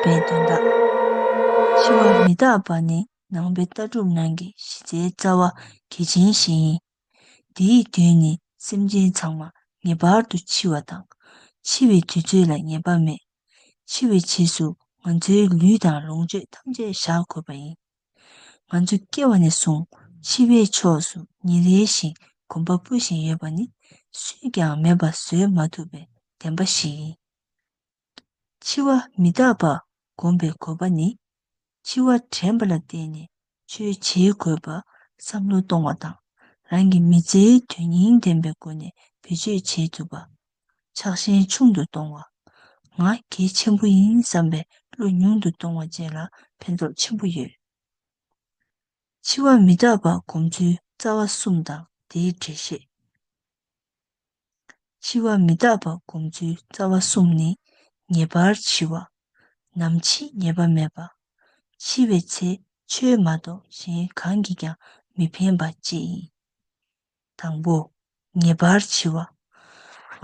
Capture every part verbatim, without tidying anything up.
པའི་དོན་དག་འཆི་བ་མི་རྟག་པ་ནི་ནང་པའི་ལྟ་གྲུབ་ནང་གི་གཞི་རྩའི་རྩ་བ་གལ་ཆེན་ཞིག་ཡིན། དེའི་དོན་ནི་སེམས་ཅན་ཚང་མ་ངེས་པར་དུ་འཆི་བ་དང་། འཆི་བའི་དུས་ཚོད་ལ་ངེས་པ་མེད། འཆི་བའི་རྗེས་སུ་ང་ཚོའི་ལུས་དང་ལོངས་སྤྱོད་ཐམས་ཅད་བཞག་དགོས་པ་ཡིན། ང་ཚོ་སྐྱེ་བ་ནས་བཟུང་འཆི་བའི་ཕྱོགས་སུ་ཉིན་རེ་བཞིན་གོམ་པ་སྤོ་བཞིན་ཡོད་པ་ནི་སུས་ཀྱང་མེད་པ་བཟོས་མ་ཐུབ་པའི་བདེན་པ་ཞིག་ཡིན། འཆི་བ་མི་རྟག་པ་སྒོམ་པའི་དགོས་པ་ནི། འཆི་བ་དྲན་པ་ལ་བརྟེན་ནས་ཆོས་བྱེད་དགོས་པ་བསམ་བློ་གཏོང་བ་དང་། རང་གི་མི་ཚེའི་དོན་སྙིང་ལྡན་པའི་སྒོ་ནས་བེད་སྤྱོད་བྱེད་ཐུབ་པ། ཆགས་ཞེན་ཆུང་དུ་གཏོང་བ། ང་གལ་ཆེན་པོ་ཡིན་བསམ་པའི་བློ་ཉུང་དུ་གཏོང་བ་བཅས་ལ་ཕན་ཐོགས་ཆེན་པོ་ཡོད། འཆི་བ་མི་རྟག་པ་སྒོམ་ཚུལ་རྩ་བ་གསུམ་དང་དེའི་འགྲེལ་བཤད། འཆི་བ་མི་རྟག་པ་སྒོམ་ཚུལ་རྩ་བ་གསུམ་ནི། ངེས་པར་འཆི་བ། ནམ་འཆི་ངེས་པ་མེད་པ། འཆི་བའི་ཚེ་ཆོས་མ་གཏོགས་གཞན་གང་གིས་ཀྱང་མི་ཕན་པ་བཅས་ཡིན། དང་པོ། ངེས་པར་འཆི་བ།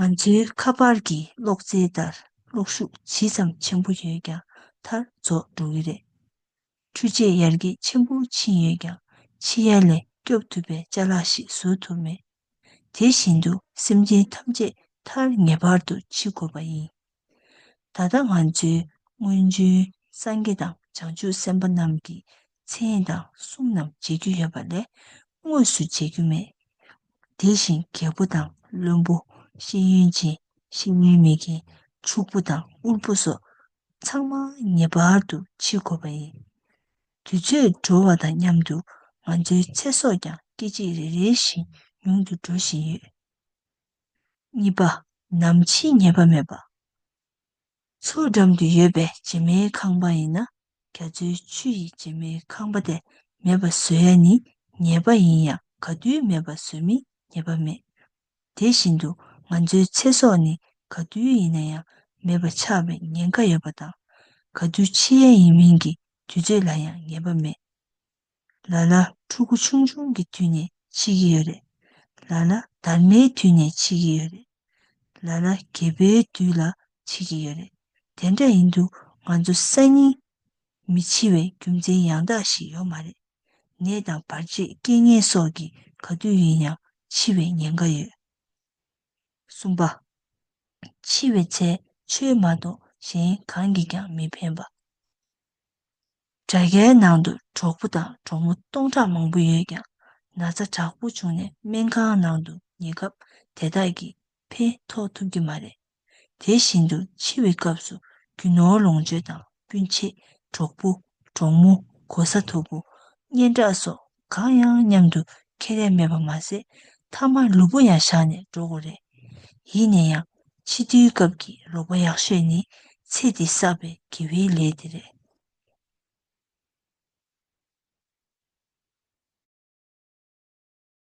ང་ཚོའི་ཁ་པར་གྱི་གློག་རྫས་ལྟར་གློག་ཤུགས་ཇི་ཙམ་ཆེན་པོ་ཡོད་ཀྱང་མཐར་རྫོགས་འགྲོ་གི་རེད། འཕྲུལ་ཆས་ཡར་རྒྱས་ཆེན་པོ་ཕྱིན་ཡོད་ཀྱང་འཆི་ཡ་ལས་སྐྱོབ་ཐུབ་པའི་ཅ་ལག་ཞིག་བཟོ་ཐུབ་མེད། དེ་བཞིན་དུ་སེམས་ཅན་ཐམས་ཅད་མཐར་ངེས་པར་དུ་འཆི་དགོས་པ་ཡིན། ད་ལྟ་ང་ཚོས་སྔོན་བྱོན་སངས་རྒྱས་དང་བྱང་ཆུབ་སེམས་དཔའ་རྣམས་ཀྱི་མཚན་དང་གསུང་རྣམས་བརྗེད་རྒྱུ་ཡོད་པ་ལས་དངོས་སུ་བརྗེད་རྒྱུ་མེད། དེ་བཞིན་རྒྱལ་པོ་དང་བློན་པོ། ཤེས་ཡོན་ཅན། ཤེས་ཡོན་མེད་མཁན། ཕྱུག་པོ་དང་དབུལ་པོ་སོགས་ཚང་མ་ངེས་པར་དུ་འཆི་དགོས་པ་ཡིན། དུས་ཚོད་འགྲོ་བ་དང་མཉམ་དུ་ང་ཚོའི་ཚེ་སྲོག་ཀྱང་སྐད་ཅིག་རེ་རེ་བཞིན་ཉུང་དུ་འགྲོ་བཞིན་ཡོད། གཉིས་པ། ནམ་འཆི་ངེས་པ་མེད་པ། མཚོ་འགྲམ་དུ་ཡོད་པའི་བྱེ་མའི་ཁང་པ་ཡིན་ན། རྒྱ་མཚོའི་ཆུ་ཡིས་བྱེ་མའི་ཁང་པ་དེ་མེད་པ་བཟོ་ཡ་ནི་ངེས་པ་ཡིན་ཡང་ག་དུས་མེད་པ་བཟོ་མིན་ངེས་པ་མེད། དེ་བཞིན་དུ་ང་ཚོའི་ཚེ་སྲོག་ནི་ག་དུས་ཡིན་ན་ཡང་མེད་པ་ཆགས་པའི་ཉེན་ཁ་ཡོད་པ་དང་། ག་དུས་འཆི་ཡ་ཡིན་མིན་གྱི་དུས་ཚོད་ལ་ཡང་ངེས་པ་མེད། ལ་ལ་ཕྲུ་གུ་ཆུང་ཆུང་གི་དུས་ནས་འཆི་གི་ཡོད་རེད། ལ་ལ་དར་མའི་དུས་ནས་འཆི་གི་ཡོད་རེད། ལ་ལ་རྒད་པོའི་དུས་ལ་འཆི་གི་ཡོད་རེད། དེ་འདྲ་ཡིན་དུས་ང་ཚོ་སང་ཉིན་མི་འཆི་བའི་རྒྱུ་མཚན་ཡང་དག་ཞིག་ཡོད་མ་རེད། ནད་དང་བར་ཆད་རྐྱེན་ངན་སོགས་ཀྱིས་ག་དུས་ཡིན་ཡང་འཆི་བའི་ཉེན་ཁ་ཡོད། གསུམ་པ། འཆི་བའི་ཚེ་ཆོས་མ་གཏོགས་གཞན་གང་གིས་ཀྱང་མི་ཕན་པ། དྲ་རྒྱའི་ནང་དུ་གྲོགས་པོ་དང་གྲོགས་མོ་སྟོང་ཕྲག་མང་པོ་ཡོད་ཀྱང་ན་ཚ་དྲག་པོ་བྱུང་ནས་སྨན་ཁང་ནང་དུ་ཉལ་སྐབས་དེ་དག་གིས་ཕན་ཐོགས་ཐུབ་ཀྱི་མ་རེད། དེ་བཞིན་དུ་འཆི་བའི་སྐབས་སུ་རྒྱུ་ནོར་ལོངས་སྤྱོད་དང་སྤུན་མཆེད། གྲོགས་པོ། གྲོགས་མོ། གོ་ས་མཐོ་པོ། སྙན་གྲགས་སོགས་གང་ཡང་མཉམ་དུ་ཁྱེར་ཡ་མེད་པ་མ་ཟད། ཐ་མ་ལུས་པོ་ཡང་བཞག་ནས་འགྲོ་དགོས་རེད། ཡིན་ན་ཡང་འཆི་དུས་སྐབས་ཀྱི་རོགས་པ་ཡག་ཤོས་ནི་ཚེ་འདི་བསགས་པའི་དགེ་བའི་ལས་དེ་རེད།